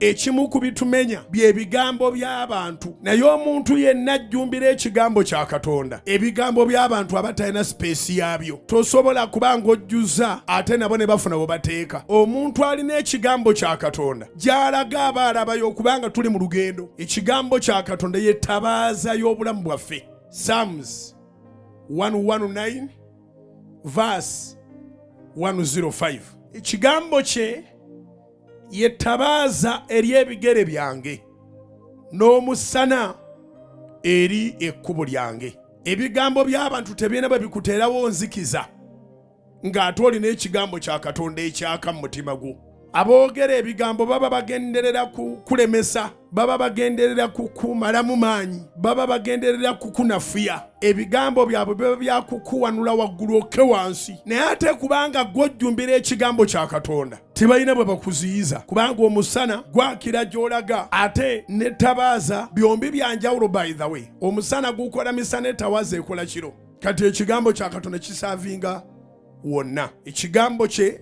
Ekimu ku bitumenya bye bigambo by'abantu, naye omuntu yenna ajjumbira ekigambo kya Katonda, ebigambo by'abantu aba talina space yaabyo. Tosobola kuba ng'ojjuza ate nabo ne bafuna bwe bateeka. Omuntu alina ekigambo kya Katonda gy'alaga aba alabayo, okubanga tuli mu lugendo. Ekigambo kya Katonda ye ttabaaza y'obulamu bwaffe. Psalms 119 verse 105. Ekigambo kye ye ttabaaza eri ebigere byange n'omusana eri ekkubo lyange. Ebigambo by'abantu tebirina bwe bikuteerawo nzikiza ng'ate olina ekigambo kya Katonda ekyaka mu mutima gwo. Aboogera ebigambo baba bagenderera kukulemesa, baba bagenderera kukumalamu maanyi, baba bagenderera kukunafuya. Ebigambo byabwe biba byakukuwanula waggulu okke wansi, naye ate kubanga gw'ojjumbira ekigambo kya Katonda, tebalina bwe bakuziyiza, kubanga omusana gwakira gy'olaga ate ne tabaaza byombi bya njawulo. By the way, omusana gukola misana, etawaza ekola kiro. Kati ekigambo kya Katonda kiservinga wonna. Ekigambo kye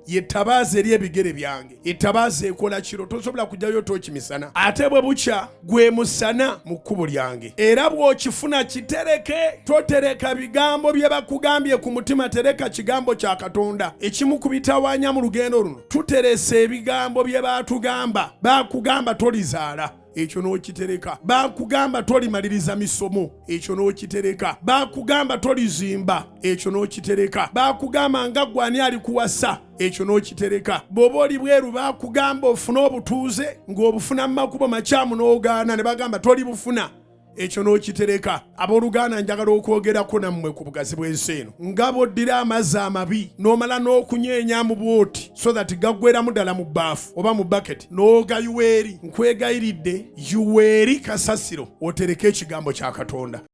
ye ttabaaza eri ebigere byange. Ettabaaza ekola kiro, tosobola kujjayo tooki misana, ate bwe bukya gwe musana mu kkubo lyange. Era bw'okifuna kitereke, totereka bigambo bye bakugambye ku mutima, tereka kigambo kya Katonda. Ekimu ku bitawaanya mu lugendo luno, tuteresa ebigambo bye baatugamba. Baakugamba tolizaala, ekyo n'okitereka. Baakugamba tolimaliriza misomo, ekyo n'okitereka. Baakugamba tolizimba, ekyo n'okitereka. Baakugamba nga ggwe ani alikuwasa, ekyo n'okitereka. Bw'oba oli bweru, baakugamba ofune obutuuze ng'obufuna mu makubo makyamu n'ogaana, ne bagamba tolibufuna, ekyo n'okitereka. Abooluganda, njagala okwogerako nammwe ku bugazi bw'ensi eno. Nga bw'oddira amazzi amabi n'omala n'okunyeenyamu bw'oti so that gaggweramu ddala mu bbaafu oba mu baketi n'ogayiwa eri, nkwegayiridde, yiwa eri kasasiro otereke ekigambo kya Katonda.